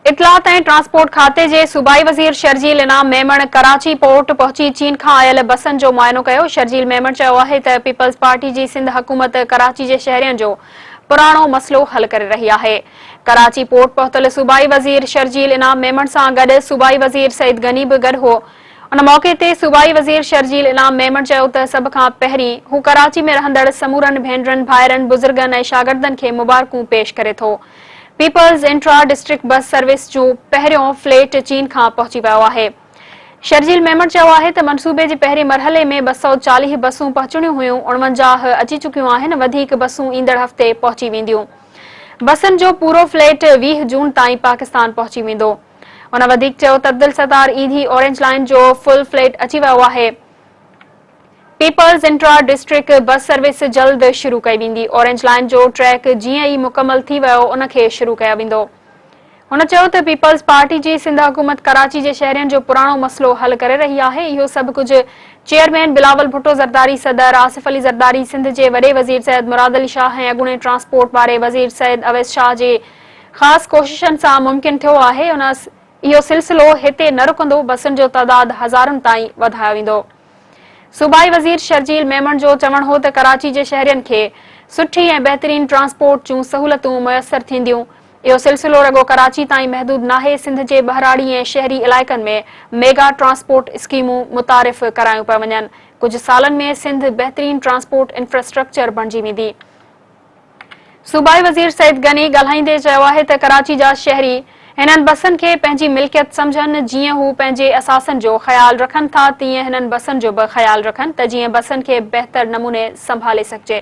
اطلاعات ۽ ٽرانسپورٽ کاتي جي صوبائي وزير شرجيل انعام ميمڻ ڪراچي پورٽ پهچي چين کان آيل بسن جو معائنو ڪيو. شرجيل ميمڻ چيو آهي ته پيپلز پارٽي جي سنڌ حڪومت ڪراچي جي شهرين جو پراڻو مسئلو حل ڪري رهي آهي. ڪراچي پورٽ پهتل صوبائي وزير شرجيل انعام ميمڻ سان گڏ صوبائي وزير سعيد غني به گڏ هو. ان موقعي تي صوبائي وزير شرجيل انعام ميمڻ چيو ته سڀ کان پهرين هو ڪراچي ۾ رهندڙ سمورن ڀينرن، ڀائرن، بزرگن ۽ شاگردن کي مبارڪون پيش ڪري ٿو. Peoples intra district bus service جو پهريون فليٽ چين کان پهچي ويو آهي. شرجيل ميمڻ چيو آهي ته منصوبي جي پهرين مرحلي ۾ 240 بسون پهچڻيون هيون، 49 اچي چڪيون آهن، وڌيڪ بسون ايندڙ هفتي پهچي وينديون. بسن جو پورو فليٽ 20 جون تائين پاڪستان پهچي ويندو. هن وڌيڪ چيو ته عبدالستار ايڌي اورينج لائين جو فل فليٽ اچي ويو آهي. Peoples intra district bus service جلد شروع ڪئي ويندي، اورينج لائين جو ٽريڪ جيئن ئي مڪمل ٿي ويو ان کي شروع ڪيو ويندو. هن چيو ته پيپلز پارٽي جي سنڌ حڪومت ڪراچي جي شهرين جو پراڻو مسئلو حل ڪري رهي آهي، اهو سڀ ڪجهه چيئرمين بلاول ڀٽو زرداري، صدر آصف علي زرداري، سنڌ جي وڏي وزير سيد مراد علي شاهه ۽ اڳوڻي ٽرانسپورٽ واري وزير سيد اويس شاهه جي خاص ڪوششن سان ممڪن ٿيو آهي، ان اهو سلسلو هتي نه رڪندو، بسن جو تعداد هزارن تائين وڌايو ويندو. صوبائي وزير شرجيل ميمڻ جو چوڻ هو ته ڪراچي جي شهرين کي سٺي ۽ بهترين ٽرانسپورٽ جون سهولتون ميسر ٿينديون، اهو سلسلو رڳو ڪراچي تائين محدود ناهي، سنڌ جي ٻهراڙي ۽ شهري علائقن ۾ ميگا ٽرانسپورٽ اسڪيمون متعارف ڪرايون پيون وڃن، ڪجهه سالن ۾ سنڌ بهترين ٽرانسپورٽ انفراسٽرڪچر بڻجي ويندي. صوبائي وزير سعيد غني ڳالهائيندي چيو آهي ته ڪراچي جا شهري هنن بسن کي پنهنجي ملڪيت سمجهن، جيئن هو پنهنجي اثاثن جو خيال رکن ٿا تيئن هنن بسن جو به خيال رکن ته جيئن بسن کي بهتر نموني سنڀالي سگهجي.